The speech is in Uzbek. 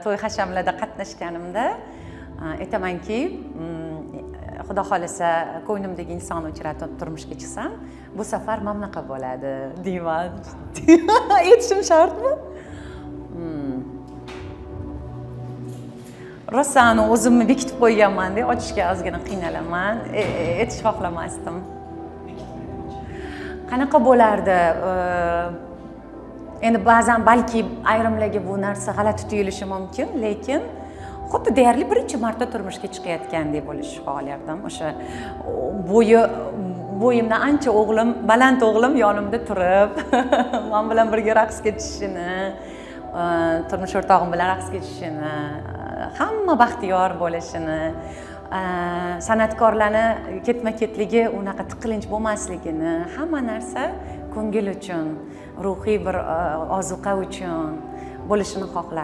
To'y hashamlarda qatnashganimda aytamanki, xudo xohlasa, ko'nglimdagi insonni uchratib turmushga chiqsam, bu safar mana bunaqa bo'ladi deyman. Aytishim shartmi? Rostdan o'zimni bekitib qo'yganmanda, ochishga ozgina qiynalaman. Aytish xohlamasdim qanaqa bo'lardi. Endi ba'zan balki ayrimlarga bu narsa g'alati tuyulishi mumkin, lekin xuddi deyarli birinchi marta turmushga chiqayotgandek bo'lishni xohlardim. O'sha bo'yi bo'yimdan ancha o'g'lim, baland o'g'lim yonimda turib, man bilan birga raqsga tushishini, turmush o'rtog'im bilan raqsga tushishini, hamma baxtiyor bo'lishini, san'atkorlarni ketma ketligi unaqa tiqilinch bo'lmasligini, hamma narsa ko'ngil uchun, ruhiy bir ozuqa uchun bo'lishini xohlardim.